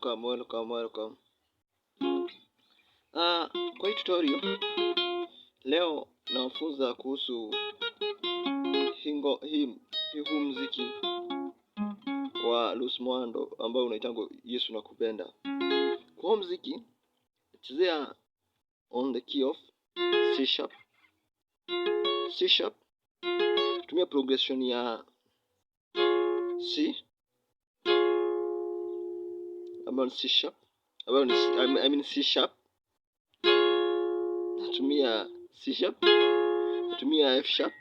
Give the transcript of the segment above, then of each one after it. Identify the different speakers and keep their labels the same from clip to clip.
Speaker 1: Welcome, welcome, welcome. Kwa hii tutorial leo nawafunza kuhusu hingo hii huu mziki wa Lucy Mwando ambao unaitangwa Yesu Nakupenda. Kwa mziki chezea on the key of C sharp, C sharp, tumia progression ya C ambayo ni C sharp, ambayo ni I mean C sharp, natumia C sharp, natumia F sharp,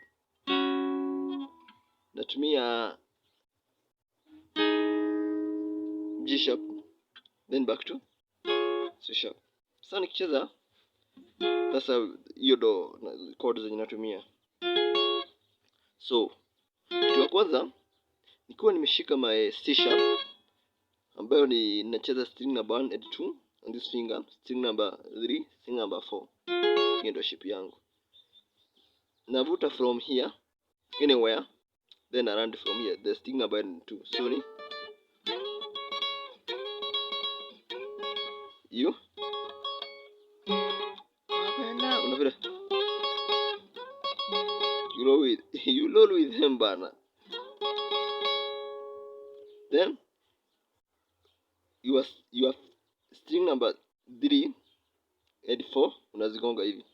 Speaker 1: natumia G sharp, then back to C sharp. Sasa nikicheza sasa, hiyo ndo chord zenye natumia. So kitu ya kwanza nikiwa nimeshika my C sharp ambayo ni nacheza string number 1 and 2 on this finger, string number 3, string number 4. Hiyo ndio shape yangu. Navuta from here anywhere, then I land from here the string number 1 and 2. So ni you unavile you roll with you roll with him bana, then your string number 3 and 4 unazigonga hivi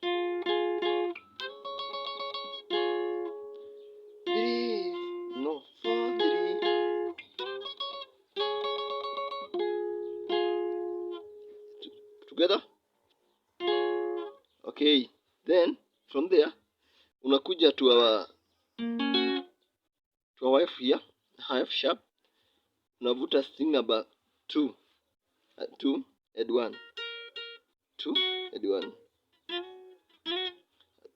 Speaker 1: 3, no 4 3 together. Okay, then from there unakuja to our F here, F sharp, unavuta string number 2, 2 and 1, 2 and 1,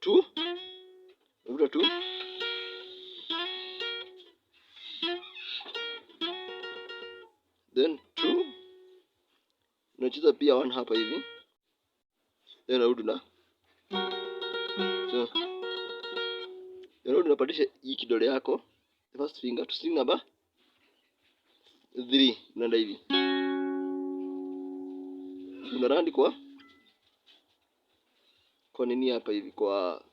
Speaker 1: 2, unavuta 2, then 2, unacheza pia 1 hapa hivi, then unarudi na so unarudi unapandisha hii kidole yako the first finger to string number 3, unaenda hivi unarandi kwa nini hapa hivi kwa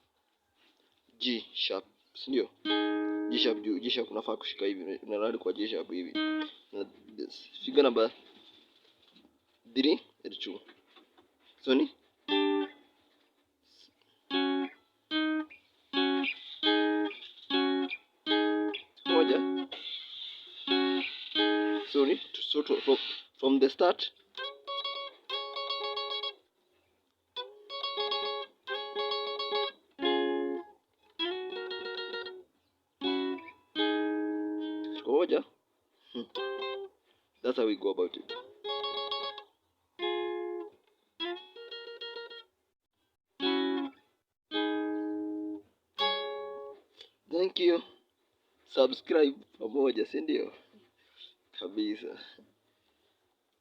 Speaker 1: G sharp, si ndio? G sharp juu, G sharp unafaa kushika hivi, unarandi kwa G sharp hivi. Finger number 3 and 2. So ni moja. So ni so to, from the start moja. That's how we go about it. Thank you. Subscribe pamoja, si ndio? Kabisa.